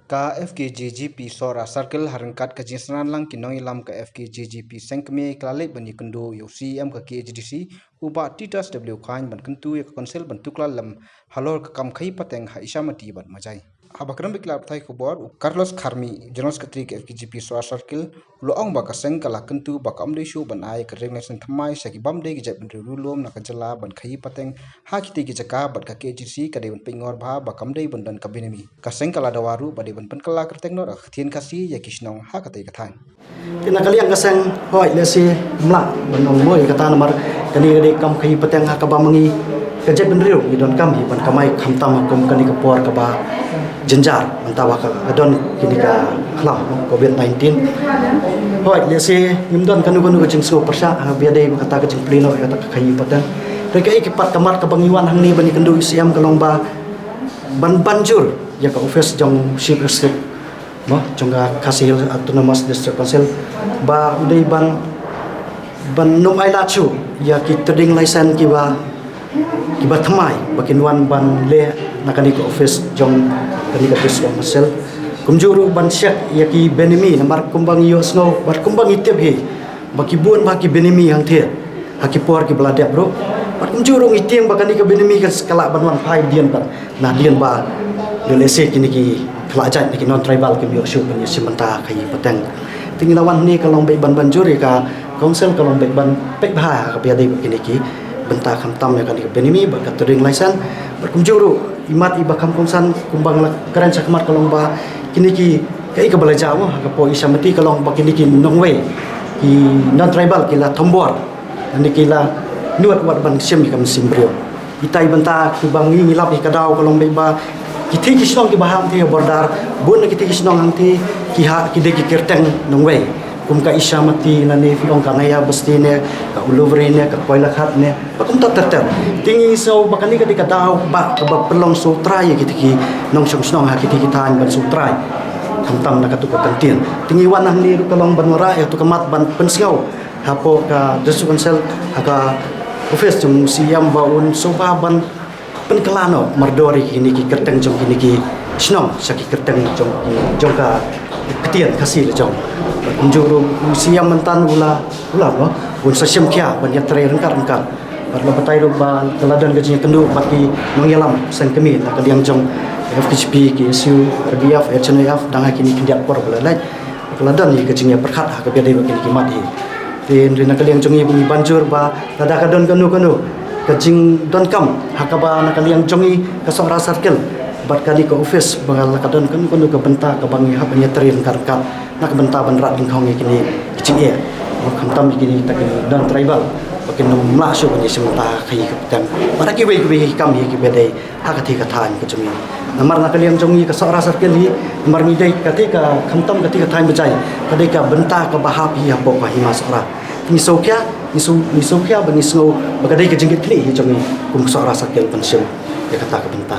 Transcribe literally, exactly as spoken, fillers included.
Ka F K J G P Sohra Circle ha ryngkat ka jingsngew lang ki nongïalam ka F K J G P Sengkmie ka la leit ban ïakynduh ïa u C E M ka K H A D C, u Bah Titus W Chyne, ban kyntu ïa ka Council ban tuklar lem halor ka kam khaïi pateng ha Ishamati bad Majai. Haba kren bad ki lad pathai khubor, u Carlos Kharmi, General Secretary ka F K J G P Sohra Circle, u la ong ba ka seng ka la kyntu ba kam dei shuh ban ai ka drying licence thymmai sha ki bym dei ki jaitbynriew riewlum na ka jylla ban khaïi pateng ha kitei ki jaka, bad ka K H A D C ka dei ban peit ngor bha ba kam dei ban don ka benami. Ka seng ka la dawa ruh ba dei ban pynkylla kyrteng noh da ka ktien Khasi ïa ki shnong ha katei ka thaiñ. Te na ka liang ka seng, hooid, lehse ym lah ban ong mo ïa kata namar kane ka dei kam khaïi pateng ha kaba ma ngi ka jaitbynriew ngi donkam hi ban kamai, khamtam ha kum kane ka por kaba jynjar, mynta ba ka don kine ki khlam, no, covid nineteen. Hooid, lehse ngim don kano kano ka jingsngew pyrshah haba ïadei bad kata ka jingplie noh ïa kata ka khaïi pateng. Te kaei pat ka mat kaba ngi wan hangne ban ïakynduh ïa u C E M ka long ba ban ban jur ïa ka office jong Chief Executive, mo, jong ka Khasi Hills Autonomous District Council, ba u dei ban, ban nym ailad shuh ïa ki trading licence kiba, kiba thymmai ba kin wan ban leh na kane ka office jong kane ka District Council. Kumjuh ruh ban check ïa ki benami, namar kumba ngi ïohsngew bad kumba ngi tip hi ba ki bun bha ki benami hangthie ha ki por kiba la dep ruh. Bad kumjuh ruh ngi tieng ba kane ka benami ka lah ban wan phai dien bad na dien ba, lehse kine ki khlad jait na ki non-tribal kim ïoh shuh ban ïashim bynta khaïi pateng. Te ngi la wan hangne ka long beit ban ban jur ïa ka Council, ka long beit ban peit bha ha kaba ïadei bad kine ki bynta, khamtam ïa kane ka benami bad ka trading licence. Bad kumjuh ruh imat iba kham kongsan kumba nga la kren shakhmat ka long ba kine ki, kaei kaba la jia mo ha ka por Ishamati ka long ba kine ki nongwei, ki non-tribal ki la thombor, lane ki la nud wat ban shim ïa ka mynsiem briew. Itai bynta kiba ngi, ngi lap ïa ka daw ka long beit ba kitei ki shnong kiba hap hangthie ha border, bun na kitei ki shnong hangthie ki ha, ki dei ki kyrteng nongwei, kum ka Ishamati, lane phi ong ka Naya Basti ne, ka Uluvri ne, ka Koilakhat ne, bad kumta ter ter. Te ngi sngew ba kane ka dei ka daw ba kaba pynlong sngewtrai ïa kitei ki nongshong shnong ha kitei ki thaiñ ban sngewtrai, khamtam na katu ka kyntien. Te ngi wan hangne ruh ka long ban wanrah ïa katu ka mat ban pynsngew hapoh ka District Council ha ka office jong u C E M ba un sngewbha ban pynkylla noh mardor ïa kine ki kyrteng jong kine ki shnong sha ki kyrteng jong, jong ka ktien Khasi la jong. Kumjuh ruh u C E M mynta u la, u la, mo, un sa shim khia ban ïatrei ryngkat ryngkat. Bad la batai ruh ba ka la don ka jingïakynduh bad ki nongïalam seng kmie na ka liang jong F K J P, K S U, R B F, H N I F, dang ha kine khyndiat por ba la leit. Ka la don hi ka jingïapyrkhat ha kaba ïadei bad kine ki mat hi. Te hynrei na ka liang jong ngi ngi ban jur ba lada ka don kano kano ka jingdonkam ha kaba na ka liang jong ngi ka Sohra Circle bad kane ka office ba la ka don kano kano ka bynta kaba ngi hap ban ïatrei ryngkat ryngkat na ka bynta ban rat dyngkhong ïa kine ki jingeh, khamtam ïa kine kita ki non-tribal ba kin nym lah shuh ban ïashim bynta khaïi kaba teng. Bad ha kiwei kiwei ki kam hi kiba dei ha katei ka thaiñ ka jong ngi. Namar na ka liang jong ngi ka Sohra Circle hi, namar ngi dei katei ka, khamtam katei ka thaiñ Bajai, ka dei ka bynta kaba hap hi hapoh ka hima Sohra. Ngi sngewkhia, ngi sngewkhia bad ngi sngew ba ka dei ka jingkitkhlieh hi jong ngi kum ka Sohra Circle ban shim ïa kata ka bynta.